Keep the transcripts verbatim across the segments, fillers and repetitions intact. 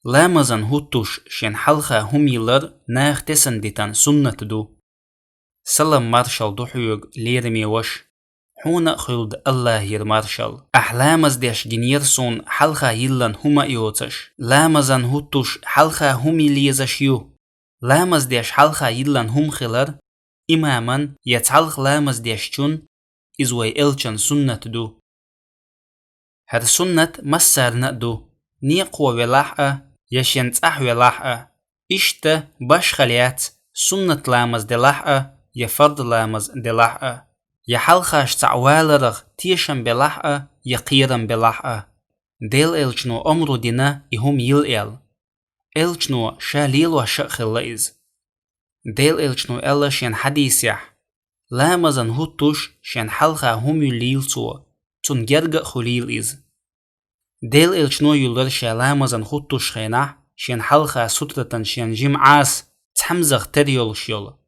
Ламазан хӀуттуш шен хьалха хӀума йиллар наха тесна дитан суннат ду. Салам-маршал ду хьоьга, лераме ваша. Хьуна а хуьлда Аллахьера маршал. Ахь ламаз деш гинера суна хьалха йиллан хӀума а йоцаш. Ламазан хӀуттуш хьалха хӀума йилла езаш ю. Ламаз деш хьалха йиллан хӀума хилар имаман я цхьалха ламаз дешчун, иза вай элчан суннат ду. ХӀара суннат массарна а ду, некъахо велахь а, я шен цӀахь велахь а. Иштта башхалла яц, суннат ламаз делахь а, я фард ламаз делахь а. Я хьалхаш цхьаъ валарах тешам белахь а, я кхерам белахь а. Делан элчано омра дина и хӀума йила аьлла. Элчано ша лелош а хилла иза. Делан элчано аьлла шен хьадисехь: «Ламазан хӀуттуш шен хьалха хӀума йиллийла цо, цунна герга а хуьлийла иза». Делан элчано йиллар ша ламазан хӀуттуш хенахь шен хьалха сутратан шен жима Ӏаса, цхьамзах тера йолуш йолу.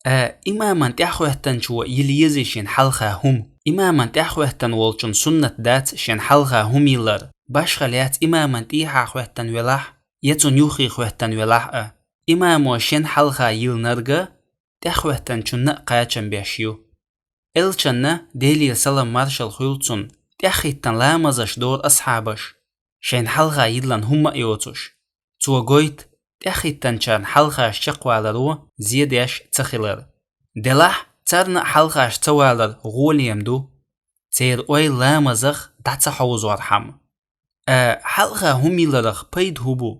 А, имаман тӀаьхьахӀоьттинчо йилла езий шен хьалха хӀума? Имаман тӀаьхьахӀоьттина волчун суннат дац шен хьалха хӀума йиллар, башхалла яц имаман тӀехьа хӀоьттина велахь, я цунна юххе хӀоьттина велахь а. Имамо шен хьалха йиллинарг тӀаьхьахӀоьттинчунна а кхачам беш ю. Элчанна, Делера салам-маршалла хуьлда цунна, тӀаьххӀиттина ламазаш дора асхьабаш, шайна хьалха йиллан хӀума а йоцуш. Цо гойту тӀаьххӀиттинчарна хьалхаш чекхваларо зен деш ца хилар. Делахь, царна а хьалхаш ца валар гӀолем ду, церан ойла ламазах дӀа ца хьовзорхьама. А, хьалха хӀума йилларах пайда хӀун бу?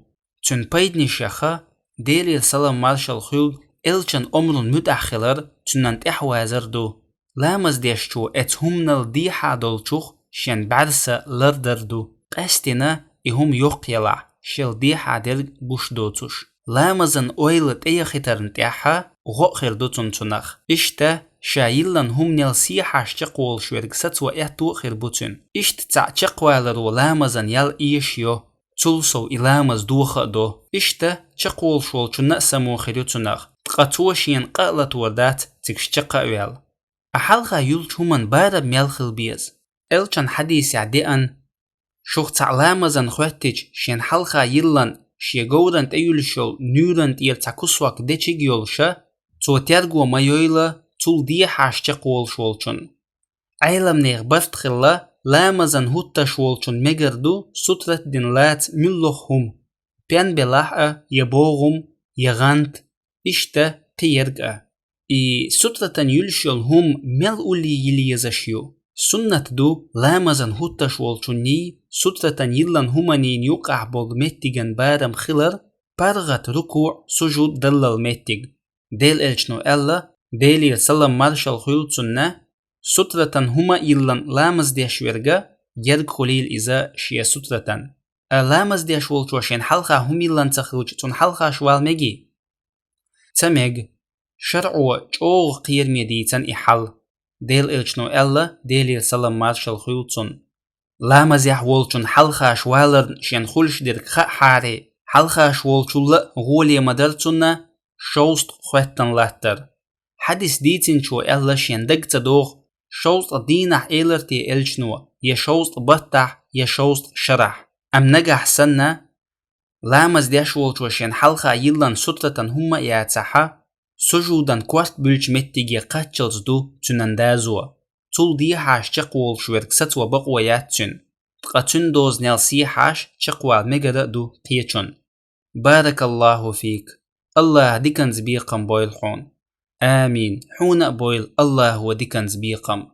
Цуьнан пайданашех Делера салам-маршалла хуьлда элчан омрун муьтӀахь хилар, цуьнан тӀаьхьавазар ду. Ламаз дешчо эцу хӀуманал дехьа долчух шен бӀаьрса лардар ду. Къаьстина и хӀума йоккха елахь, шел дехьа дерг гуш доцуш. Ламазан ойла тӀеяхийтарна тӀехь гӀо а хир ду цунна цунах. Иштта, ша йиллан хӀуманел сехьаш чекхволуш верг сацо аьтто а хир бу цуьнан. Иштта цхьаъ чекхваларо ламазан ял эшайо, цул сов и ламаз доха а до. Иштта, чекхволуш волчунна а само хир ю цунах, ткъа цо шена къа а латор дац, цига чекх а ваьлла. А хьалха йиллачу хӀуман барам мел хила беза? Элчан хьадисехь деана: «Шух цхьаъ ламазан хӀоьттича, шен хьалха йиллан шен говран тӀе юьллуш йолу нуьйран тӀера цхьа кусок дечиг а йолуша, цо терго ма йойла цул дехьаш чекхволуш волчунна». Ӏеламнехан барт хилла, ламазан хӀуттуш волчун мегар ду сутрат дина лаца муьлхха а хӀума: пен белахь а, я богӀум, я гӀант, иштта кхин ерг а. И сутратан юьллуш йолу хӀума мел уллий йилла езаш ю? Суннат ду ламазан хӀуттуш волчунний сутратан йиллан хӀуманийн юккъахь болу меттиган барам хилар паргӀат, рукуъ, сужуд даллал меттиг. Делан элчано аьлла, Делера салам-маршалла хуьлда цунна: «Сутратан хӀума а йиллан ламаз деш верг, герга хуьлийла иза шен сутратан». А, ламаз деш волчо шен хьалха хӀума йиллан ца хилча, цунна хьалхаш вала мегий? Ца мега. ШарӀо чӀогӀа кхераме дийцина и хьал. Делан элчано аьлла, Делера салам-маршалла хуьлда цунна: «Ламазехь волчун хьалхаш валарна шен хуьлуш дерг хаахьара, хьалхаш волчул а гӀоле ма дара цунна шовзткъа хӀоьттина латтар». Хьадис дийцинчо аьлла шен даг ца доху, шовзткъа дийнахь элар те элчано, я шовзткъа баттахь, я шовзткъа шарахь. Амма нагахь санна, ламаз деш волчо шен хьалха йиллан сутратан хӀума а яцахьа, сужудан корта буьллучу меттиге кхаччалц ду цуьнан дазо. Цул дехьаш чекхволуш верг сацо бакъо яц цуьнан, ткъа цуьнан дозанел сехьаш чекхвала мегар а ду кхечунна. Баракаллаху фик. Аллаха диканца бекхам бойла хьуна. Амин. Хьуна а бойла Аллахо диканца бекхам.